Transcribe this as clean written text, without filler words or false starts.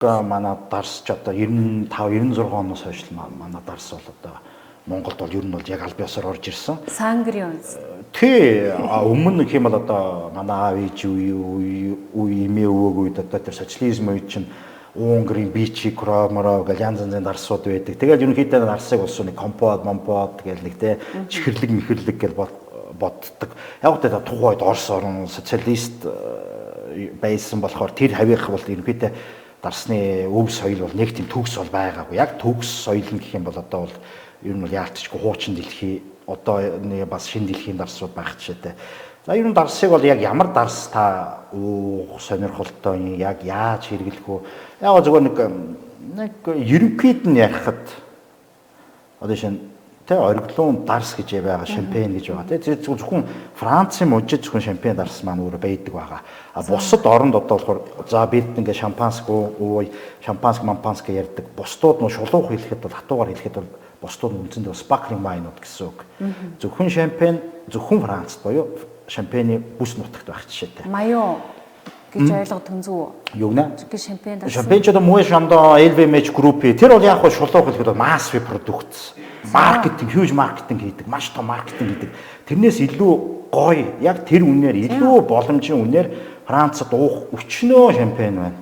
Манай дарс ч одоо 95 96 оноос хойш л манай дарс бол одоо Монголд бол ер нь бол яг аль биесээр орж ирсэн. Сангри үнс. Тий, өмнө гэх юм бол одоо манай аав ээж үе үе эмээ өвөөг үед одоо тэр социализм үед чинь Унгарын Бичи, Кроморо гэл янз янзын дарсууд байдаг. Тэгэл ерөнхийдөө дарсыг болсон нэг компот, момпот гэл нэг те чихэрлэг мэхэрлэг гэл боддог. Яг үгүй тухайн үед Орос орн социалист байсан болохоор тэр хавийнх бол ерөнхийдөө дарсны өв соёл бол нэг тийм төгс бол байгаагүй. Яг төгс соёл нь гэх юм бол одоо бол ер нь бол яалтчгүй хуучин дэлхий, одоо нэг бас шинэ дэлхийн дарсууд байх жишээтэй. За, ер нь дарсыг бол яг ямар дарс та уух сонирхолтой, яг яаж хэрэглэх үү? Яг зүгээр нэг ерөнхийд нь ярихад одоо шинэ тэ ориглон дарс гэж байгаа, шампань гэж байгаа тэ. Зөвхөн Францын мужид зөвхөн шампань дарс маань өөрөө байдаг байгаа. А бусад оронд одоо болохоор за бид ингээ шампанск уу, шампанск мампанск ярьдаг. Бусдууд нь шулуух хэлэхэд бол, хатуугаар хэлэхэд бол бусдууд нь үндсэндээ sparkling wine-ууд гэсэн үг. Зөвхөн шампань зөвхөн Францд буюу шампаны бүс нутагт байх жишээтэй. Маяо гэж ойлгох нь зөв үү? Юу гэнэ? Зөвхөн шампань дарс. Шампань ч одоо Moët Chandon, LVMH Group тэр бол яг хөө шулуух хэлэхэд бол mass product. Маркетинг, huge маркетинг хийдэг, маш том маркетинг хийдэг. Тэрнээс илүү гоё, яг тэр үнээр, илүү боломжийн үнээр Францад уух өчнөө шампань байна.